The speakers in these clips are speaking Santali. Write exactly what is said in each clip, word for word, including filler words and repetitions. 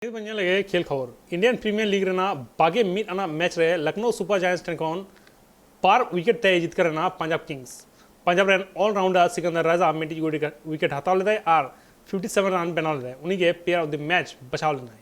ᱱᱤᱛ ᱵᱚᱱ ᱧᱮᱞ ᱞᱮᱜᱮ ᱠᱷᱮᱞ ᱠᱷᱚᱵᱚᱨ᱾ ᱤᱱᱰᱤᱭᱟᱱ ᱯᱨᱤᱢᱤᱭᱟᱨ ᱞᱤᱜᱽ ᱨᱮᱱᱟᱜ ᱵᱟᱜᱮ ᱢᱤᱫ ᱟᱱᱟᱜ ᱢᱮᱪ ᱨᱮ ᱞᱚᱠᱷᱱᱚᱣ ᱥᱩᱯᱟᱨ ᱡᱟᱭᱮᱱᱴᱥ ᱴᱷᱮᱱ ᱠᱷᱚᱱ ᱵᱟᱨ ᱩᱭᱠᱮᱴ ᱛᱮᱭ ᱡᱤᱛᱠᱟᱹᱨ ᱮᱱᱟ ᱯᱟᱧᱡᱟᱵᱽ ᱠᱤᱝᱥ᱾ ᱯᱟᱧᱡᱟᱵᱽ ᱨᱮᱱ ᱚᱞᱨᱟᱣᱩᱱᱰᱟᱨ ᱥᱤᱠᱟᱱᱫᱟᱨ ᱨᱟᱡᱟ ᱢᱤᱫᱴᱤᱡ ᱩᱭᱠᱮᱴ ᱦᱟᱛᱟᱣ ᱞᱮᱫᱟᱭ ᱟᱨ ᱯᱷᱤᱯᱴᱤ ᱥᱮᱵᱷᱮᱱ ᱨᱟᱱ ᱵᱮᱱᱟᱣ ᱞᱮᱫᱟᱭ᱾ ᱩᱱᱤᱜᱮ ᱯᱞᱮᱭᱟᱨ ᱚᱯᱷ ᱫᱤ ᱢᱮᱪ ᱵᱟᱪᱷᱟᱣ ᱞᱮᱱᱟᱭ᱾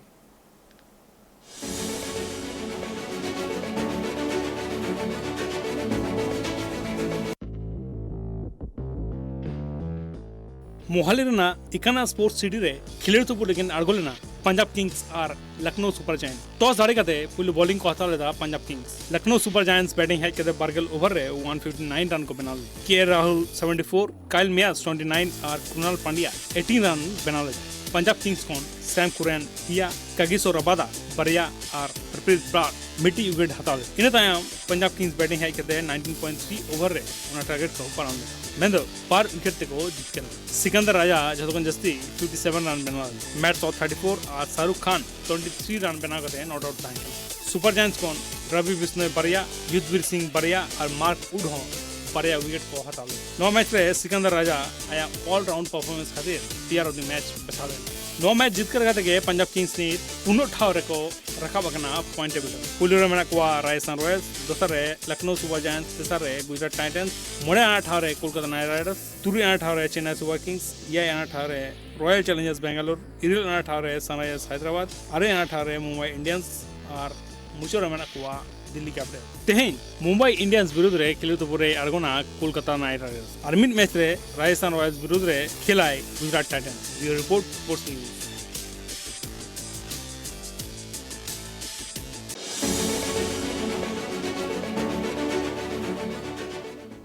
ᱢᱳᱦᱟᱞᱤ ᱨᱮᱱᱟᱜ ᱤᱠᱟᱱᱟ ᱥᱯᱳᱨᱴᱥ ᱥᱤᱴᱤ ᱨᱮ ᱠᱷᱮᱞᱳᱰ ᱛᱩᱯᱩ ᱞᱟᱹᱜᱤᱫ ᱟᱬᱜᱚ ᱞᱮᱱᱟ ᱯᱟᱧᱡᱟᱵᱽ ᱠᱤᱝᱥ ᱟᱨ ᱞᱚᱠᱷᱱᱚᱣ ᱥᱩᱯᱟᱨ ᱡᱟᱭᱮᱱᱴ᱾ ᱴᱚᱥ ᱫᱟᱲᱮ ᱠᱟᱛᱮ ᱯᱩᱭᱞᱩ ᱵᱚᱞᱤᱝ ᱠᱚ ᱦᱟᱛᱟᱣ ᱞᱮᱫᱟ ᱯᱟᱧᱡᱟᱵᱽ ᱠᱤᱝᱥ᱾ ᱞᱚᱠᱷᱱᱚᱣ ᱥᱩᱯᱟᱨ ᱡᱟᱭᱮᱱᱴᱥ ᱵᱮᱴᱤᱝ ᱦᱮᱡ ᱠᱟᱛᱮ ᱵᱟᱨᱜᱮᱞ ᱳᱵᱷᱟᱨ ᱨᱮ ᱚᱣᱟᱱ ᱯᱷᱤᱯᱴᱤ ᱱᱟᱭᱤᱱ ᱨᱟᱱ ᱠᱚ ᱵᱮᱱᱟᱣ ᱞᱮᱫᱟ᱾ K L Rahul seventy four, Kyle Mayers twenty nine ᱟᱨ ᱠᱨᱩᱱᱟᱞ ᱯᱟᱱᱰᱤᱭᱟ ᱮᱭᱤᱴᱤᱱ ᱨᱟᱱ ᱵᱮᱱᱟᱣ ᱞᱮᱫᱟ᱾ ᱯᱟᱧᱡᱟᱵᱽ ᱠᱤᱝᱥ ᱠᱷᱚᱱ ᱥᱮᱢ ᱠᱩᱨᱮᱱ ᱯᱮᱭᱟ, ᱠᱟᱜᱤᱥᱳ ᱨᱟᱵᱟᱫᱟ ᱵᱟᱨᱭᱟ ᱟᱨ ᱦᱟᱨᱯᱨᱤᱛ ᱵᱨᱟᱨ ᱢᱤᱫᱴᱤᱡ ᱩᱭᱠᱮᱴ ᱦᱟᱛᱟᱣ ᱞᱮᱫᱟ᱾ ᱤᱱᱟᱹ ᱛᱟᱭᱚᱢ ᱯᱟᱧᱡᱟᱵᱽ ᱠᱤᱝᱥ ᱵᱮᱴᱤᱝ ᱦᱮᱡ ᱠᱟᱛᱮ ᱱᱟᱭᱤᱱᱴᱤᱱ ᱯᱚᱭᱮᱱᱴ ᱛᱷᱨᱤ ᱳᱵᱷᱟᱨ ᱨᱮ ᱚᱱᱟ ᱴᱟᱨᱜᱮᱴ ᱠᱚ ᱯᱟᱨᱚᱢ ᱞᱮᱫᱟ, ᱢᱮᱱᱫᱚ ᱵᱟᱨ ᱩᱭᱠᱮᱴ ᱛᱮᱠᱚ ᱡᱤᱛᱠᱟᱹᱨ ᱞᱮᱫᱟ᱾ ᱥᱤᱠᱟᱱᱫᱟᱨ ᱨᱟᱡᱟ ᱡᱷᱚᱛᱚ ᱠᱷᱚᱱ ᱡᱟᱹᱥᱛᱤ ᱯᱷᱤᱯᱴᱤ ᱥᱮᱵᱷᱮᱱ ᱨᱟᱱ ᱵᱮᱱᱟᱣ ᱞᱮᱫᱟ᱾ ᱢᱮᱴ ᱥᱚ ᱛᱷᱟᱨᱴᱤ ᱯᱷᱳᱨ ᱟᱨ ᱥᱟᱦᱨᱩᱠᱷ ᱠᱷᱟᱱ ᱴᱩᱭᱮᱱᱴᱤ ᱛᱷᱨᱤ ᱨᱟᱱ ᱵᱮᱱᱟᱣ ᱠᱟᱛᱮ ᱱᱚᱴ ᱟᱣᱩᱴ ᱛᱟᱦᱮᱸ ᱠᱟᱱᱟ᱾ ᱥᱩᱯᱟᱨ ᱡᱟᱭᱮᱱᱴᱥ ᱠᱷᱚᱱ ᱨᱚᱵᱤ ᱵᱤᱥᱱᱚᱭ ᱵᱟᱨᱭᱟ, ᱭᱩᱫᱷᱵᱤᱨ ᱥᱤᱝ ᱵᱟᱨᱭᱟ ᱟᱨ ᱢᱟᱨᱠ ᱩᱰ ᱦᱚᱸ ᱵᱟᱨᱭᱟ ᱩᱭᱠᱮᱴ ᱠᱚ ᱦᱟᱛᱟᱣ ᱞᱮᱫᱟ᱾ ᱱᱚᱣᱟ ᱢᱮᱪ ᱨᱮ ᱥᱤᱠᱟᱱᱫᱟᱨ ᱨᱟᱡᱟ ᱟᱭᱟᱜ ᱚᱞ ᱨᱟᱣᱩᱱᱰ ᱯᱟᱨᱯᱷᱚᱨᱢᱮᱱᱥ ᱠᱷᱟᱹᱛᱤᱨ ᱯᱞᱮᱭᱟᱨ ᱚᱯᱷ ᱫᱤ ᱢᱮᱪ ᱵᱟᱪᱷᱟᱣ ᱞᱮᱱᱟ᱾ ᱱᱚᱣᱟ ᱢᱮᱪ ᱡᱤᱛᱠᱟᱹᱨ ᱠᱟᱛᱮ ᱜᱮ ᱯᱟᱧᱡᱟᱵᱽ ᱠᱤᱝᱥ ᱱᱤᱛ ᱯᱩᱱᱟᱹᱜ ᱴᱷᱟᱶ ᱨᱮᱠᱚ ᱨᱟᱠᱟᱵ ᱟᱠᱟᱱᱟ ᱯᱚᱭᱮᱱᱴ ᱴᱮᱵᱤᱞ ᱨᱮ᱾ ᱯᱩᱭᱞᱩ ᱨᱮ ᱢᱮᱱᱟᱜ ᱠᱚᱣᱟ ᱨᱟᱡᱚᱥᱛᱷᱟᱱ ᱨᱚᱭᱟᱞᱥ, ᱫᱚᱥᱟᱨ ᱨᱮ ᱞᱚᱠᱷᱱᱚᱣ ᱥᱩᱯᱟᱨ ᱡᱟᱭᱮᱱᱴᱥ, ᱛᱮᱥᱟᱨ ᱨᱮ ᱜᱩᱡᱽᱨᱟᱴ ᱴᱟᱭᱴᱟᱱᱥ, ᱢᱚᱬᱮ ᱟᱱᱟᱜ ᱴᱷᱟᱶ ᱨᱮ ᱠᱳᱞᱠᱟᱛᱟ ᱱᱟᱭᱤᱴ ᱨᱟᱭᱰᱟᱨᱥ, ᱛᱩᱨᱩᱭ ᱟᱱᱟᱜ ᱴᱷᱟᱶ ᱨᱮ ᱪᱮᱱᱱᱟᱭ ᱥᱩᱯᱟᱨ ᱠᱤᱝᱥ, ᱮᱭᱟᱭ ᱟᱱᱟᱜ ᱴᱷᱟᱶ ᱨᱮ ᱨᱚᱭᱟᱞ ᱪᱮᱞᱮᱧᱡᱟᱨᱥ ᱵᱮᱝᱜᱟᱞᱳᱨ, ᱤᱨᱟᱹᱞ ᱟᱱᱟᱜ ᱴᱷᱟᱶ ᱨᱮ ᱥᱟᱱᱨᱟᱭᱡᱟᱨᱥ ᱦᱟᱭᱫᱨᱟᱵᱟᱫᱽ, ᱟᱨᱮ ᱟᱱᱟᱜ ᱴᱷᱟᱶ ᱨᱮ ᱢᱩᱢᱵᱟᱭ ᱤᱱᱰᱤᱭᱟᱱᱥ ᱟᱨ ᱢᱩᱪᱟᱹᱫ ᱨᱮ ᱢᱮᱱᱟᱜ ᱠᱚᱣᱟ ᱫᱤᱞᱞᱤ ᱠᱮᱯᱤᱴᱟᱞ᱾ ᱛᱮᱦᱮᱧ ᱢᱩᱢᱵᱟᱭ ᱤᱱᱰᱤᱭᱟᱱᱥ ᱵᱤᱨᱩᱫᱷ ᱨᱮ ᱠᱷᱮᱞᱳᱰ ᱛᱩᱯᱩ ᱨᱮ ᱟᱬᱜᱚᱱᱟ ᱠᱳᱞᱠᱟᱛᱟ ᱱᱟᱭᱤᱴ ᱨᱟᱭᱰᱟᱨᱥ᱾ ᱟᱨ ᱢᱤᱫ ᱢᱮᱪ ᱨᱮ ᱨᱟᱡᱚᱥᱛᱷᱟᱱ ᱨᱚᱭᱟᱞᱥ ᱵᱤᱨᱩᱫᱷ ᱨᱮ ᱠᱷᱮᱞᱟᱭ Gujarat Titans. Bureau report, sports news.